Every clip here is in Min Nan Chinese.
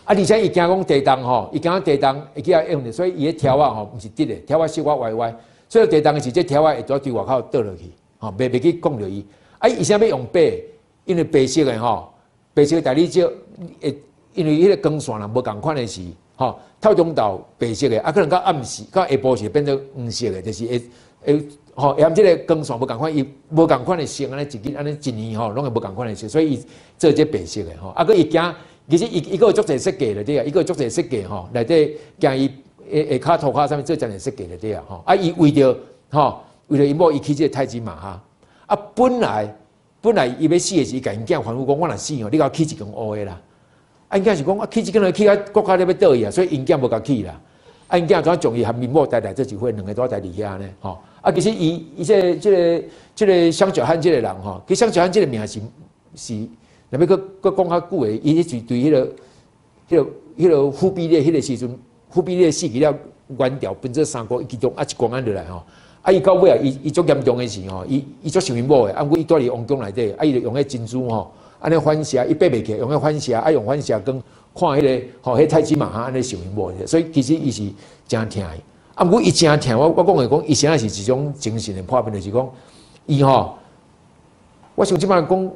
啊，而且伊驚講地動吼，伊驚地動會去遐用著，所以伊的柱仔吼毋是直的，柱仔小可歪歪，所以地動的時，這柱仔會拄對外口倒落去，吼，袂去摃著伊。啊，伊啥欲用白？因為白色的吼，白色的大理石會，因為彼個光線若無仝款的時，吼，透中晝白色的，啊，可能到暗時到下晡時變做黃色的，就是會會吼，會含這個光線無仝款，伊無仝款的色，按呢一日按呢一年吼，攏會無仝款的色，所以伊做這白色的吼，啊，閣伊驚。其實伊閣有足濟設計就對啊，伊閣有足濟設計吼，內底驚伊下跤塗跤啥物做真濟設計就對啊吼。啊，伊為著吼，為著𪜶某，伊起這個泰姬瑪哈。啊，本來伊欲死的時，伊共𪜶囝吩咐講：我若死吼，你共我起一間烏的啦。啊，𪜶囝是講啊，起這間起甲國家咧欲倒去啊，所以𪜶囝無共起啦。啊，𪜶囝怎將伊和𪜶某代代做一伙，兩个都待佇遐呢吼。啊，其實伊伊這個這個這個雙石漢這個人吼，其實雙石漢這個名是是。若欲閣閣講較久的，伊彼時對彼個忽必烈彼個時陣，忽必烈死去了，元朝分做三國，伊其中啊一關按落來吼。啊，伊到尾啊，伊伊足嚴重的時吼，伊伊足想𪜶某的，啊，毋過伊蹛佇王宮內底，啊，伊就用彼珍珠吼，按呢反射，伊爬袂起來，用彼反射，啊，用反射光看彼個吼，彼泰姬瑪哈按呢想𪜶某的，所以其實伊是誠疼的。啊，毋過伊誠疼，我講的講，伊啥是一種精神的破病，就是講伊吼，我想這擺講。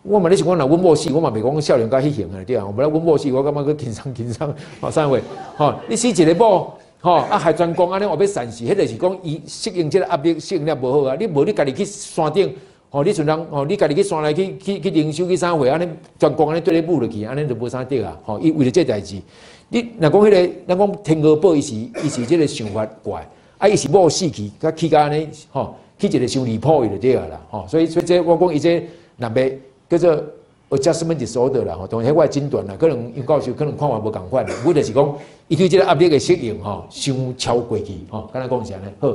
我嘛咧想講，若阮某死，我嘛袂講少年甲彼型的對啊。無咧阮某死，我感覺閣輕鬆輕鬆，吼啥話？吼，你死一個某，吼啊害全國按呢，話欲散死，彼就是講伊適應這個壓力適應了無好啊。你無你家己去山頂，吼你像人，吼你家己去山內去去去靈修去啥貨，按呢全國按呢對你舞落去，按呢就無啥對啊。吼，伊為著這代誌，你若講彼個，咱講天鵝堡，伊是這個想法怪，啊，伊是某死去，佮去甲按呢，吼，去一個傷離譜伊就對啊啦，吼，所以這我講伊這若欲叫做 adjustment disorder 啦，吼，當然彼我的診斷啦，可能楊教授可能看法無仝款，我就是講，伊對這個壓力的適應吼，傷超過去，吼，敢若講是按呢好。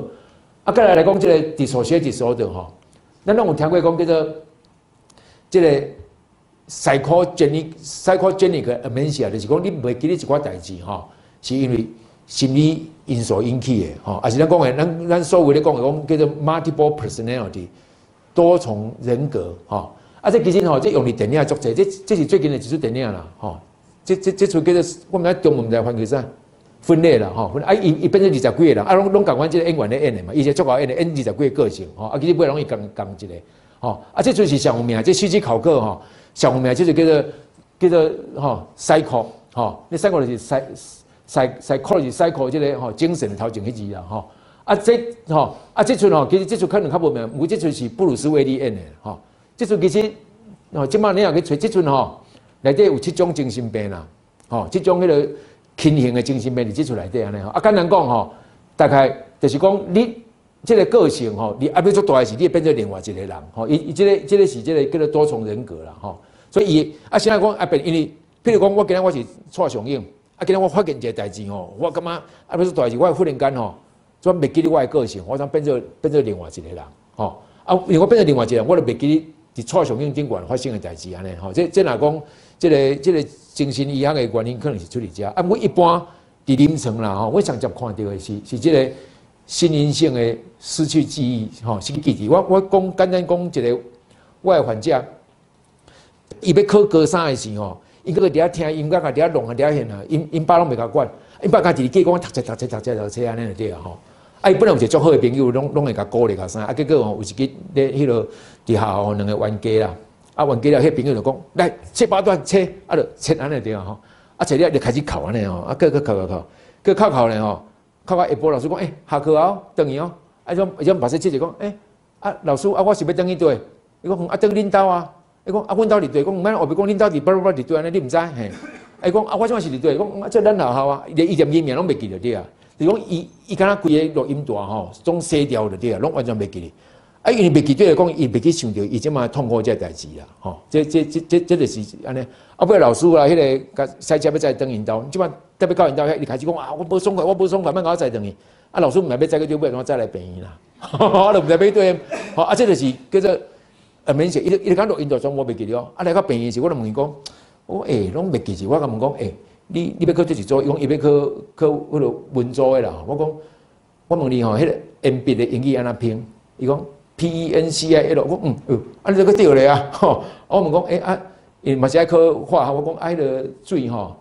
啊，過來來講這個 dissociative disorder 吼，咱攏有聽過講叫做這個 psychogenic amnesia，就是講你袂記得一寡代誌吼，是因為心理因素引起的，吼，抑是咱講的，咱所謂咧講的講叫做 multiple personality，多重人格，吼。啊，這其實吼，這用佇電影足濟，這是最近的一齣電影啦，吼。這齣叫做我毋知中文毋知翻做啥，分裂啦，吼。啊，伊變做二十幾個人，啊，攏攏仝款這個演員咧演的嘛，伊是足𠢕演的，演二十幾個個性，吼。啊，其實尾攏伊仝仝一個，吼。啊，這齣是上有名，這希區考克吼，上有名，這就叫做叫做吼，psycho，吼。你 psycho 就是 psychology psycho 這個吼精神的頭前彼字啦，吼。啊，這吼，啊，這齣吼，其實這齣可能較無名，毋過這齣是布魯斯威利演的，吼。這齣其實，吼，這擺你若去揣這陣吼，內底有七種精神病啦，吼，七種彼個輕型的精神病佇這齣內底按呢吼。啊，簡單講吼，大概就是講你這個個性吼，你壓力足大的時，你會變做另外一個人，吼。伊伊這個這個是這個叫做多重人格啦，吼。所以伊啊，現在講啊變，因為譬如講，我今仔我是蔡尚勇，啊，今仔我發現一個代誌吼，我感覺壓力足大時，我會忽然間吼，怎袂記得我的個性，我怎變做另外一個人，吼。啊，因為我變做另外一個人，我就袂記得佇蔡尚勇頂懸發生的代誌按呢吼，這若講這個精神醫學的原因，可能是出佇遮。啊，我一般佇臨床啦吼，我上捷看著的是這個心因性的失去記憶，吼，失去記憶。我講簡單講一個我的患者，伊欲考高三的時吼，伊閣佇遐聽音樂啊，佇遐弄啊，佇遐現啊，𪜶爸攏袂共管，𪜶爸家一直記講讀冊讀冊讀冊讀冊按呢就對啊吼。啊，伊本來有一個足好的朋友，攏會共鼓勵共啥，啊，結果吼有一日咧彼落佇學校兩个冤家啦，啊冤家了，彼朋友就講來切八段切，啊就切按呢對啊吼，啊切了就開始哭按呢吼，啊閣閣哭哭哭，閣哭哭咧吼，哭到下晡老師講，欸，下課啊，轉去哦，啊種伊種目屎切一講，欸，啊老師啊我是欲轉去佗？伊講啊轉恁兜啊，伊講啊阮兜佇佗？講毋免，後壁講恁兜佇叭叭佇佗按呢，你毋知嘿？伊講啊我這擺是佇佗？講啊這咱學校啊，伊連伊名攏袂記著對啊。就講伊伊敢若規个錄音帶吼，總洗掉就對啊，攏完全袂記得。啊，因為袂記得來講，伊袂去想著伊這擺痛苦這個代誌啦，吼。這就是按呢。啊，尾老師啊，彼個共駛車欲載轉𪜶兜，這擺特別到𪜶兜遐，伊開始講啊，我無爽快，我無爽快，莫共我載轉去。啊，老師毋知欲載去佗尾，怎載來病院啦？我就毋知欲佗。吼，啊，這就是叫做明顯，伊伊講錄音帶全部袂記得哦。啊，來到病院時，我就問伊講，我欸，攏袂記住，我共問講，欸，你欲考佗一組？伊講伊欲考考彼个文組的啦。我講，我問你吼，彼個鉛筆的英語按怎拼？伊講 PENCIL。我講嗯，啊你這閣對咧啊？吼，我問講，欸啊，伊嘛是愛考化學，我講啊，彼個水吼，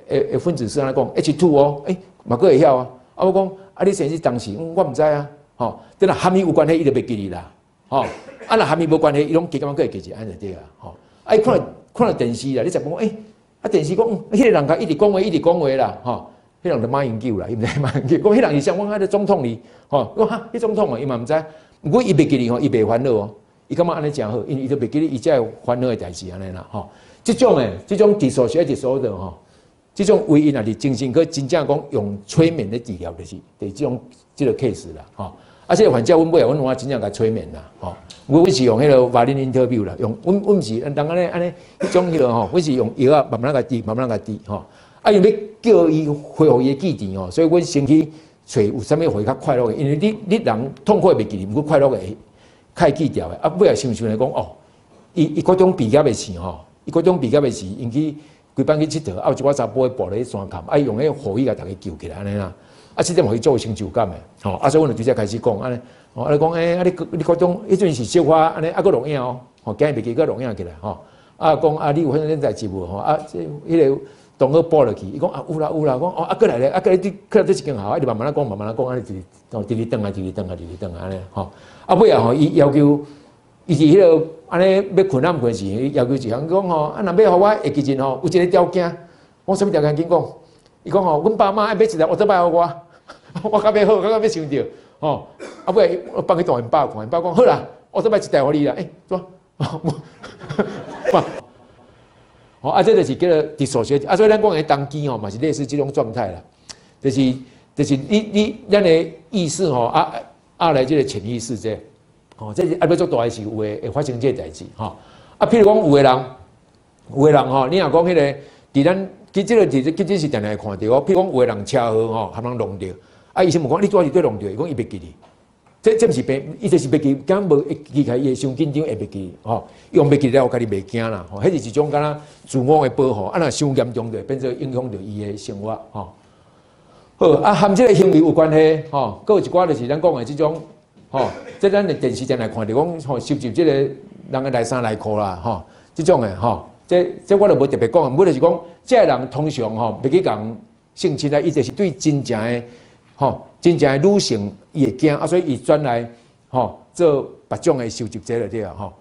的分子式按怎講？H2O，欸，嘛閣會曉啊。啊，我講啊，你生日當時，我毋知啊，吼，這若和伊有關係，伊就袂記得啦，吼。啊，若和伊無關係，伊攏加減閣會記一按呢就對啊，吼。啊，伊看看著電視啦，你十問，欸，啊電視講，彼個人共一直講話，一直講話啦，吼。彼人就馬英九啦，伊毋知馬英九，講彼人是啥？我講彼個總統哩，吼，講哈，彼總統哦，伊嘛毋知。毋過伊袂記得吼，伊袂煩惱哦。伊感覺按呢誠好，因為伊都袂記得伊才會煩惱的代誌按呢啦，吼。這種的，這種 dissociative disorder 吼，這種唯一若是精神科真正講用催眠的治療，就是這種這個 case 啦，吼。啊，這個患者阮尾仔阮有真正共催眠啦，吼。阮是用彼個 Valene interview 啦，用阮阮毋是人按呢按呢彼種彼個吼，阮是用藥仔慢慢共滴，慢慢共滴，吼。啊，因為欲叫伊恢復伊的記憶吼，所以阮先去揣有啥物予伊較快樂的，因為你人痛苦會袂記得，毋過快樂會較會記著的。啊，尾仔想想來講，哦，伊高中畢業的時吼，伊高中畢業的時，𪜶去規班去𨑨迌，啊有一寡查埔跋咧山崁，啊伊用彼個雨衣共逐家救起來按呢啦。啊，這點予伊足有成就感的，吼。啊，所以阮就直接開始講按呢，吼，啊你講，欸，啊你高中彼陣是小可按呢，啊閣錄影哦，吼，今日袂記閣錄影起來，吼。啊講啊，你有發生這代誌無？吼，啊，這彼個同學跋落去，伊講啊有啦有啦，講哦啊閣來咧，啊閣來佇閣來這一間學校，啊一直慢慢仔講，慢慢仔講，按呢一直哦，直直轉來，直直轉來，直直轉來按呢吼。啊尾仔吼，伊要求，伊佇彼個按呢欲睏仔毋睏時，伊要求一項講吼，啊若欲予我會記得吼，有一個條件，我啥物條件緊講？伊講吼，阮爸媽愛買一台烏托邦予我，我較欲好，較欲想著吼。啊尾我放去予𪜶爸看，𪜶爸講好啦，烏托邦一台予你啦，欸，怎？吼，啊，這就是叫做 dissociate，啊，所以咱講的當機吼，嘛是類似這種狀態啦，就是你咱的意識吼，啊啊來這個潛意識這，吼，這是啊欲做大的時有會會發生這個代誌吼。啊，譬如講有的人，有的人吼，你若講彼個佇咱其實這個佇其實是定定會看著哦。譬如講有的人車禍吼，予人弄著，啊，醫生問講你拄仔是佗弄著，伊講伊袂記得。這這毋是病，伊就是袂記，敢無會記起來，伊會傷緊張，會袂記吼。用袂記了，家己袂驚啦。吼，彼是一種敢若自我的保護。啊，若傷嚴重就會變做影響著伊的生活吼。好，啊，和這個行為有關係吼，閣有一寡就是咱講的這種吼，這咱的電視定來看著講吼，收集這個人的內衫內褲啦吼，這種的吼，這我就無特別講，無就是講，這個人通常吼，袂去共性侵啊，伊就是對真正的吼，真正的女性伊會驚啊，所以伊轉來吼做別種的收集者就對啊吼。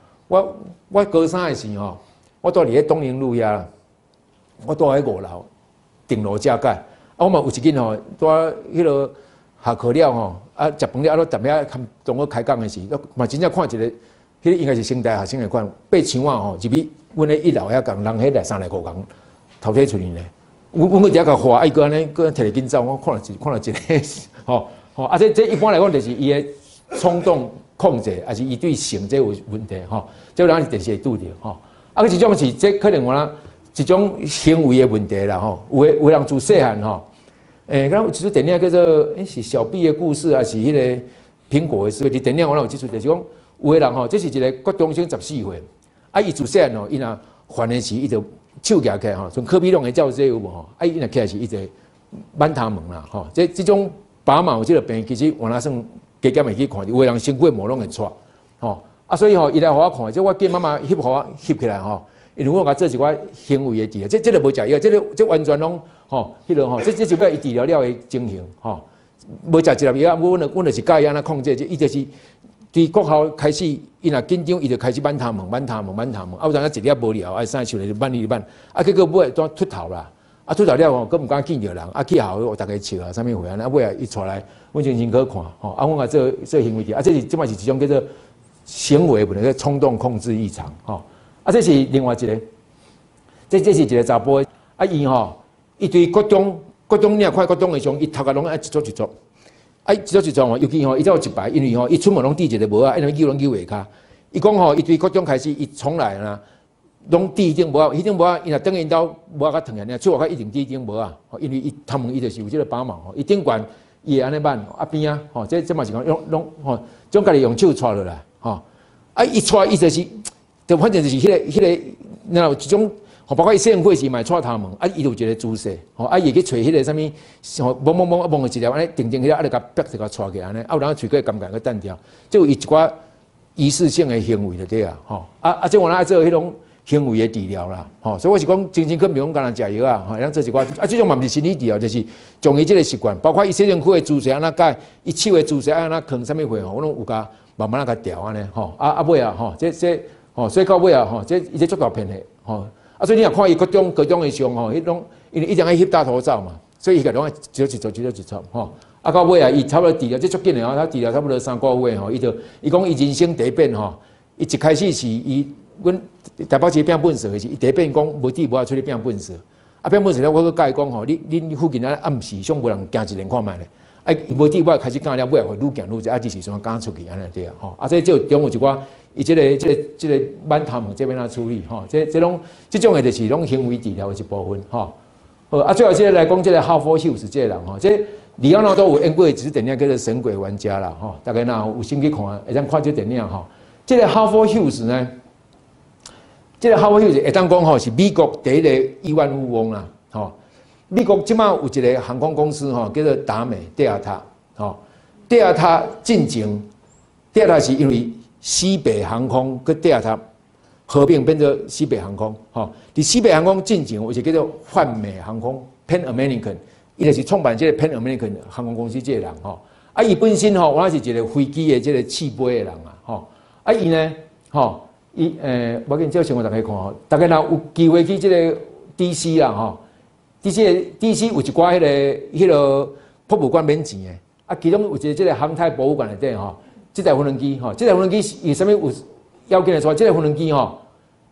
我高三的時吼，我蹛佇咧東寧路遐，我蹛佇五樓頂樓遮蓋，啊，我嘛有一日吼，蹛彼個下課了吼，啊，食飯了啊，踮遐含同學開講的時，嘛真正看一個，彼個應該是成大學生的款，爬牆仔吼入去阮咧一樓遐共人彼內衫內褲共偷提出去呢。阮閣佇遐共喝，啊，伊閣按呢，閣提緊走，我看著一个，吼吼，啊，這一般來講就是伊的衝動控制，抑是伊對性這有問題吼，這有人是電視會拄著吼。啊，閣一種是這可能有影一種行為的問題啦吼，有的人自細漢吼，欸，敢有一齣電影叫做欸是小畢的故事，抑是彼个蘋果的事？佇電影我有這齣，就是講有的人吼，這是一个國中生14歲，啊，伊自細漢吼，伊若煩的時，伊就手舉起來吼，像柯比攏會照這有無吼？啊，伊若起來時，伊就挽頭毛啦吼。這種拔毛這個病，其實原來算加減會去看，有的人身軀毛攏會掣吼。啊，所以吼，伊來予我看，這我見媽媽翕予我翕起來吼，因為我共做一寡行為的治療，這個無食藥，這個這完全攏吼，彼個吼，這就欲伊治療了的情形吼，無食一粒藥，阮就是教伊按怎控制，這伊就是佇國校開始，伊若緊張，伊就開始挽頭毛、挽頭毛、挽頭毛，啊，有當時一粒無聊，啊，啥想咧就挽伊挽，啊，結果尾拄禿頭啦，啊，禿頭了吼，閣毋敢見著人，啊，去學校予逐家笑啊，啥物貨按呢，啊，尾仔伊帶來阮精神科看，吼，啊，阮共做做行為治療，啊，這是這擺是一種叫做行為問題，叫衝動控制異常，吼，啊，這是另外一個，這是一個查埔的，啊，伊吼，伊對國中，國中你若看國中的時陣，伊頭殼攏愛一撮一撮。啊，一撮一撮吼，尤其吼，伊才有一擺，因為吼，伊出門攏戴一个帽仔，因為扭攏扭袂跤。伊講吼，伊對國中開始，伊從來啦，攏戴彼頂帽仔，彼頂帽仔，伊若轉去𪜶兜帽仔較長爾，出外口一定戴彼頂帽仔，因為伊頭毛伊就是有這个拔毛吼，伊頂懸伊會按呢挽，啊邊仔吼，這嘛是講用攏吼，將家己用手掣落來吼，啊，伊掣伊就是，就反正就是彼个，若有一種。包括伊細漢時嘛會掣頭毛，啊，伊就有一个姿勢，吼，啊，伊會去揣彼个啥物，吼，摸摸摸，摸一粒按呢，定定彼個，啊，就共逼就共掣起來按呢，啊，有人喙閣會甘甘閣彈掉，這有伊一寡儀式性的行為就對啊，吼，啊啊，這原來愛做彼種行為的治療啦，吼，所以我是講精神科毋是講干焦食藥啊，吼，會當做一寡啊，這種嘛毋是心理治療，就是將伊這個習慣，包括伊洗身軀的姿勢按怎改，伊手的姿勢按怎囥啥物貨吼，我攏有共慢慢仔共調按呢，吼，啊啊尾啊，吼，這這吼，所以到尾啊，吼，這伊這足大片的，吼，啊，所以你若看伊各種各種的相吼，彼攏因為一定愛翕大頭照嘛，所以伊共攏愛一撮一撮一撮一撮，吼，啊到尾啊，伊差不多治療這足緊的吼，他治療差不多3個月吼，伊就伊講伊人生第一遍吼，伊一開始是伊。阮台北市摒糞埽的時，伊第一遍講無智無愛出去摒糞埽，啊摒糞埽了，我閣佮伊講吼，你恁附近啊暗時上無人行一連看覓咧，啊無智無愛開始教了，尾仔會愈行愈濟，啊這時陣敢出去按呢對啊吼，啊這這中有一寡伊這個這個這個滿頭毛這欲按怎處理吼，這這攏這種的就是攏行為治療的一部分吼。好，啊最後這個來講這個哈佛休斯這個人吼，這李奧納多有演過一支電影叫做《神鬼玩家》啦吼，大家若有心去看，會當看這電影吼。這個哈佛休斯呢？這個哈佛休斯會當講吼是美國第一個億萬富翁啦，吼！美國這馬有一個航空公司吼，叫做達美 Delta，吼，Delta 進前，Delta 是因為西北航空佮 Delta 合併變做西北航空，吼！佇西北航空進前有一個叫做泛美航空 Pan American，伊就是創辦這個 Pan American 航空公司這個人吼。啊，伊本身吼，原來是一個飛機的這個試飛的人啊，吼！啊，伊呢，吼。伊欸，無要緊，這個新聞大家看吼，大家若有機會去這個 D.C. 啦吼，D.C. D.C. 有一寡彼個博物館免錢的，啊，其中有一個這個航太博物館內底吼，這台無人機吼，這台無人機是為啥物有要緊的說，這個無人機吼，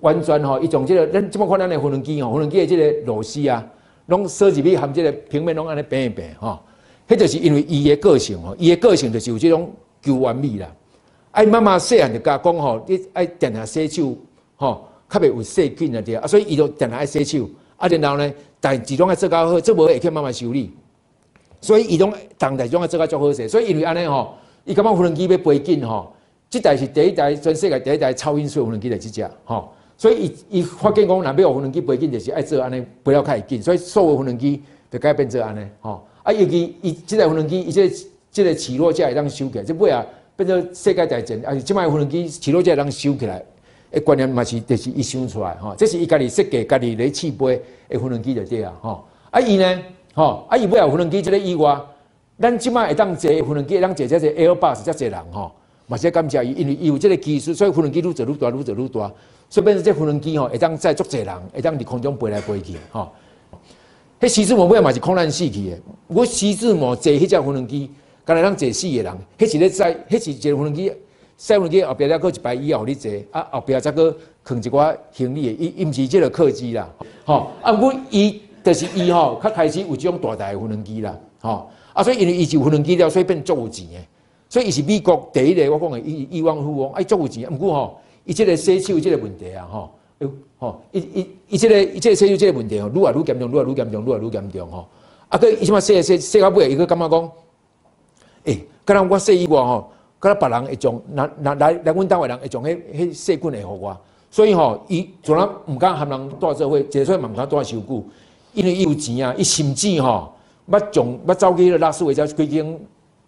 完全吼，伊從這個咱這麼看咱的無人機吼，無人機的這個螺絲啊，攏鎖入去含這個平面攏按呢平一平吼，彼就是因為伊的個性吼，伊的個性就是有這種求完美啦。啊，伊媽媽細漢就共講吼，你愛定定洗手，吼，較袂有細菌啊對啊，所以伊就定定愛洗手。啊，然後呢，代誌攏愛做較好，做無會去媽媽修理。所以伊攏逐代攏愛做較足好勢。所以因為按呢吼，伊感覺無人機欲飛緊吼，這台是第一台全世界第一台超音速無人機的這隻吼。所以伊伊發現講，若欲予無人機飛緊，就是愛做按呢飛了較會緊。所以所有無人機就改變做按呢吼。啊，尤其伊這台無人機，伊這個這個起落架會當收起來，這尾啊。變做世界大戰，抑是這擺無人機起落架會當收起來，的觀念嘛是就是伊想出來吼，這是伊家己設計、家己咧試飛的無人機就對啊吼。啊伊呢，吼啊伊尾後無人機這個以外，咱這擺會當坐無人機，會當坐這個 Airbus 遮濟人吼，嘛是感謝伊，因為伊有這個技術，所以無人機愈做愈大，愈做愈大，所以變成這無人機吼會當載足濟人，會當佇空中飛來飛去吼。彼徐志摩尾嘛是空難死去的，我徐志摩坐彼隻無人機。敢若通坐四個人，彼是咧載，彼是一個無人機，細無人機後壁了閣一排椅予你坐，啊後壁才閣囥一寡行李的，伊伊毋是這個客機啦，吼，啊毋過伊就是伊吼，較開始有這種大台的無人機啦，吼，啊所以因為伊是無人機了，所以變足有錢的，所以伊是美國第一個我講的億億萬富翁，啊足有錢，毋過吼，伊這個洗手這個問題啊，吼，吼，伊伊伊這個伊這個洗手這個問題吼，愈來愈嚴重，愈來愈嚴重，愈來愈嚴重吼，啊閣伊這擺洗洗洗到尾，伊閣感覺講。欸，敢若我洗以外吼，敢若別人會將，若若來來阮單位人會將彼彼細菌會予我，所以吼，伊從來毋敢和人蹛做伙，一個嘛毋敢蹛傷久，因為伊有錢啊，伊甚至吼，捌將捌走去彼個拉斯維加斯規間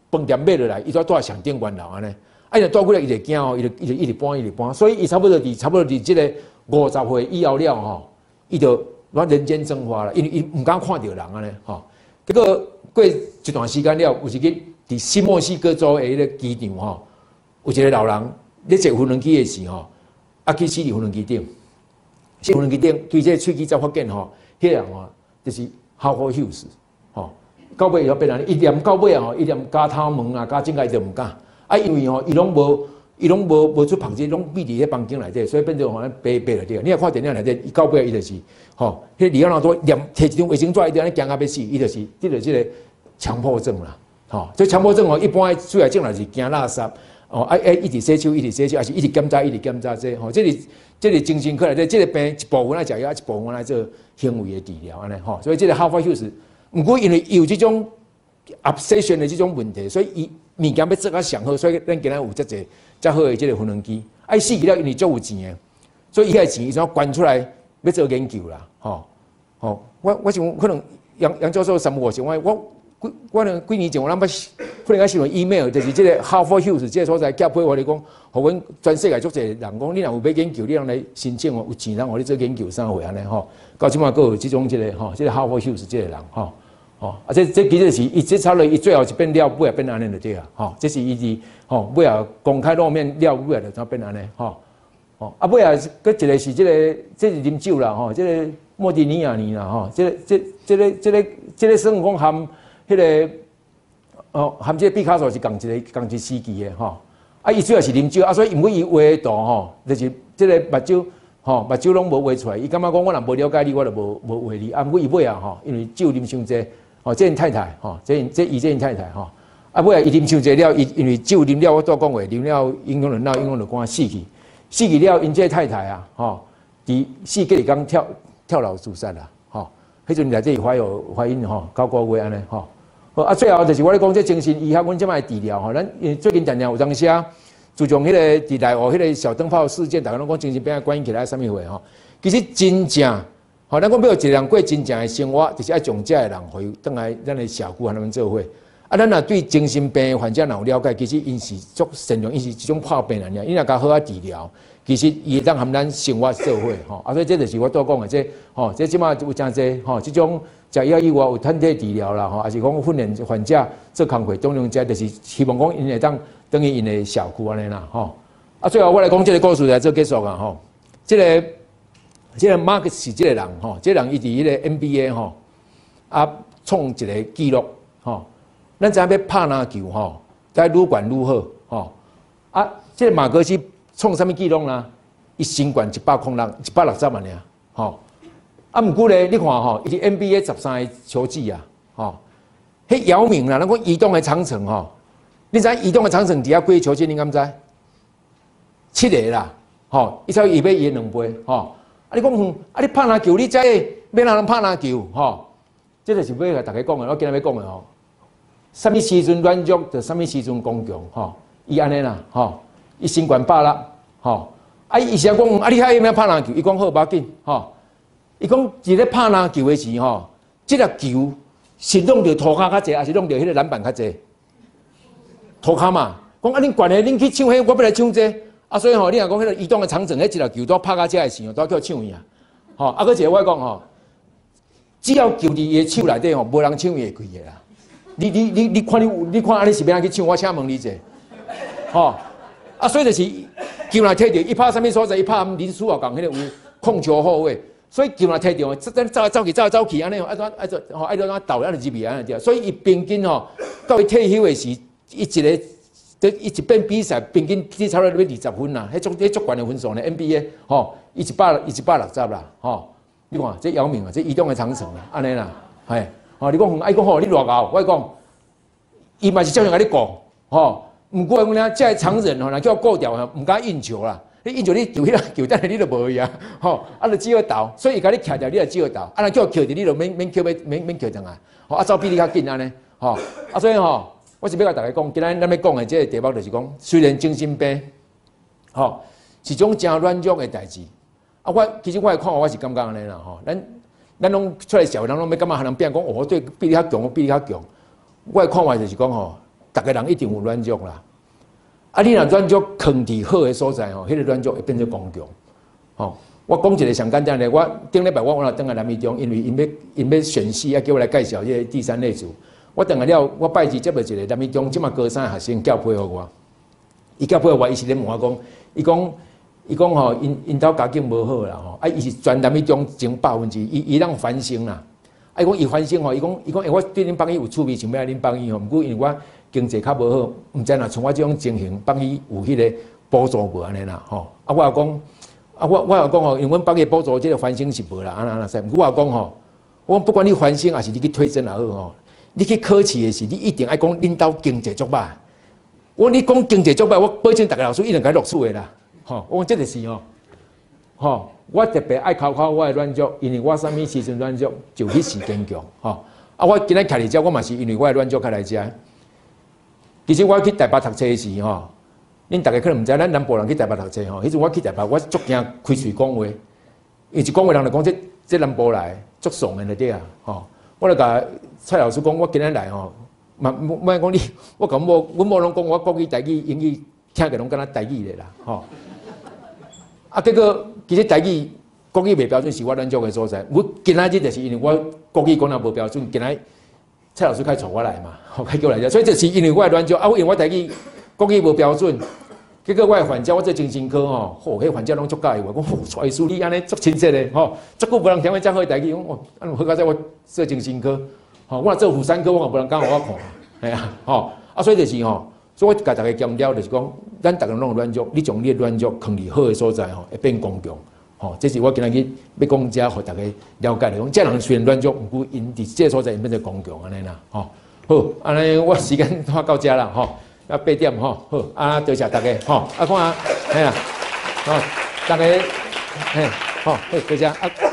飯店買落來，伊都蹛上頂懸樓按呢，啊，伊若蹛久了，伊就驚吼，伊就伊就一直搬一直搬，所以伊差不多佇這個50歲以後了吼，伊就攏人間蒸發了，因為伊毋敢看著人按呢吼，結果過一段時間了，有一日佇新墨西哥州的彼個機場吼，有一個老人咧坐無人機的時吼，啊去死佇無人機頂，死無人機頂，對這個喙齒才發現吼，彼個人吼就是哈佛休斯吼，到尾伊變按呢，伊連到尾吼，伊連咬頭毛啊、咬指甲伊都毋敢，啊因為吼伊攏無，伊攏無無出房間，攏秘佇彼房間內底，所以變做吼白白了對。你若看電影內底，伊到尾伊就是吼，彼李奧納多連提一張衛生紙，伊就按呢驚甲欲死，伊就是得著這個強迫症啦。吼，這強迫症哦，一般主要症狀是驚垃圾，哦，愛愛一直洗手，一直洗手，抑是一直檢查，一直檢查這吼，這是這是精神科內底，這個病一部分愛食藥，一部分愛做行為的治療按呢吼。所以這個哈佛休斯，毋過因為伊有這種 obsession 的這種問題，所以伊物件欲做較上好，所以咱今仔有遮濟遮好的這個無人機。啊，伊死去了，因為足有錢的，所以伊遐錢伊怎捐出來欲做研究啦，吼吼。我我想可能楊楊教授三不五時，我我。幾我幾年前我諗捌忽然間收到 email，就是這个 Howard Hughes 這个所在寄批我你講，予阮全世界足濟人講，你若有欲研究，你通來申請哦，有錢人予你做研究啥貨按呢吼。到這擺閣有這種這个吼，這个 Howard Hughes 這个人吼，吼啊這這其實是伊這差落伊最後一變了尾仔變按呢就對啊，吼，這是伊佇吼尾仔公開露面了尾仔就怎變按呢吼，吼啊尾仔閣一个是這个這是啉酒啦吼，這个莫迪尼亞尼啦吼，這个這這个這个這个算講含彼个哦，含這个畢卡索是仝一个仝一時期的吼，啊伊主要是啉酒啊，所以因為伊畫的圖吼，就是這个目睭吼，目睭攏無畫出來，伊感覺講我若無了解你，我就無無畫你。啊，毋過伊尾仔吼，因為酒啉傷濟，吼，這𪜶太太吼，這𪜶這伊這𪜶太太吼，啊尾仔伊啉傷濟了，伊因為酒啉了，我拄講過，啉了影響了腦，影響了肝死去，死去了，𪜶這太太啊，吼，佇死隔一工跳跳樓自殺啦，吼，彼陣內底懷有懷孕吼，9個月按呢吼。好啊，最後就是我咧講這精神醫學，阮這擺治療吼，咱因為最近常常有當時啊，自從彼個佇內湖彼個小燈泡事件，逐家攏講精神病關起來啥物貨吼，其實真正吼，咱講欲予一個人過真正的生活，就是愛將這个人予伊轉來咱的社區和咱們做伙。啊，咱若對精神病患者若有了解，其實𪜶是足善良，𪜶是一種破病人爾，𪜶若共好仔治療，其實伊會當和咱生活做伙吼。啊，所以這就是我拄講的這吼，這這擺有誠濟吼，這種食藥以外有團體治療啦吼，抑是講訓練患者做工課，種種這就是希望講𪜶會當轉去𪜶的社區按呢啦吼。啊，最後我來講這个故事來做結束啊吼。這个這个馬克是這个人吼，這个人伊佇彼个 NBA 吼啊創一个紀錄吼。咱知影欲拍籃球吼，該愈懸愈好吼。啊，這个馬克思創啥物紀錄呢？伊身懸106，160按呢吼。啊，毋過咧，你看吼，伊佇 NBA 13个球季啊，吼，彼姚明啦，咱講移動的長城吼，你知移動的長城佇遐幾個球季？你敢知？七個啦，吼，伊超伊欲伊的兩倍，吼。啊，你講，啊，你拍籃球，你知欲按怎拍籃球，吼？這個是欲共逐家講的，我今仔欲講的吼。啥物時陣軟弱，就啥物時陣剛強，吼。伊按呢啦，吼，伊身懸160，吼。啊，伊是講，啊，你遐欲按怎拍籃球？伊講好，無要緊，吼。伊講佇咧拍籃球的時吼，這粒球是挵著塗跤較濟，抑是挵著彼个籃板較濟？塗跤嘛。講啊，恁懸的，恁去搶彼，我欲來搶這個。啊，所以吼，你若講彼个移動的長城，彼一粒球拄拍到遮的時候，拄叫搶去啊。吼，啊，閣一个我講吼，只要球佇伊的手內底吼，無人搶伊會開的啦。你你你你看你你看按呢是欲按怎去搶？我請問你者，吼。啊，所以就是球若提著，伊拍啥物所在，伊拍林書豪仝彼个有控球後衛。所以球若提著，這走來走去，走來走去，按呢，愛怎愛怎吼，愛怎怎投，按呢入去按呢對。所以伊平均吼，到伊退休的時，伊一个，伊一遍比賽平均至差不多欲20分啦，彼足彼足懸的分數呢，NBA 吼，伊一百伊160啦，吼，你看這姚明啊，這移動的長城啊，按呢啦，嘿，吼，你講愛講吼，你偌𠢕，我講，伊嘛是照樣共你顧，吼，毋過講呢，這个長人吼，若叫顧掉，毋敢運球啦。你運球你球彼個球，等下你就無去啊，吼，啊，就只好投，所以伊共你徛著，你就只好投，啊，若叫抾著，你就免免抾欲免免抾轉來，吼，啊，走比你較緊按呢，吼，啊，所以吼，我是欲共逐家講，今仔咱欲講的這个題目就是講，雖然精神病，吼，是種誠軟弱的代誌，啊，我其實我的看法我是感覺按呢啦，吼，咱咱攏出來社會，人攏欲感覺予人變講，哦，我對比你較強，我比你較強，我的看法就是講吼，逐个人一定有軟弱啦。啊！你若軟弱囥佇好的所在吼，彼个軟弱會變做剛強。吼，我講一个上簡單的，我頂禮拜我我若轉來南一中，因為𪜶欲𪜶欲選系，啊叫我來介紹這个第三類組。我轉來了，我拜二接著一个南一中，這馬高三的學生寄批予我。伊寄批予我，伊是咧問我講，伊講伊講吼，𪜶𪜶兜家境無好啦吼，啊，伊是全南一中前百分之一，伊當反省啦。啊，伊講伊反省吼，伊講伊講，欸，我對恁放醫有趣味，想欲來恁放醫吼，毋過因為我經濟較無好，毋知若像我這種情形，放醫有彼个補助無按呢啦吼。啊，我也講，啊，我我也講吼，因為阮放醫補助這个繁星是無啦，按呢按呢使。毋過我也講吼，我講不管你繁星抑是你去推甄也好吼，你去考試的時，你一定愛講恁兜經濟足歹。我講你講經濟足歹，我保證逐个老師一定共你錄取的啦。吼，我講這就是吼，吼，我特別愛考考我的軟弱，因為我啥物時陣軟弱，就彼時堅強。吼，啊，我今仔徛佇遮，我嘛是因為我的軟弱較來遮。其實我去台北讀冊時吼，恁逐家可能毋知，咱南部人去台北讀冊吼，彼陣我去台北，我足驚開喙講話，因為一講話人就講這這南部來足慫的就對啊，吼。我就共蔡老師講，我今日來吼，嘛莫講你，我共某，阮某攏講我國語、台語、英語聽起來攏敢若台語的啦，吼。啊，結果其實台語、國語袂標準是我軟弱的所在。我今仔日就是因為我國語講得無標準，今仔蔡老師開帶我來嘛，吼，開叫來遮，所以這是因為我的軟弱啊，因為我台語、國語無標準，結果我的患者，我做精神科吼，吼，彼患者攏足佮意我，講，吼，蔡醫師你按呢足親切的，吼，足久無人聽過遮好的台語，講，哦，啊，好佳哉我做精神科，吼，我若做婦產科，我嘛無人敢予我看，系啊，吼，啊，所以就是吼，所以我共大家強調就是講，咱逐个攏有軟弱，你將你的軟弱囥佇好的所在吼，會變剛強，吼，這是我今仔日欲講遮，予大家了解的。講這人雖然軟弱，毋過𪜶佇這个所在𪜶變做剛強按呢啦，吼。好，按呢我時間拖到遮啦，吼，啊8點吼，好，啊多謝大家，吼，啊看啊，嘿啦，吼，大家，嘿，好，好，多謝啊。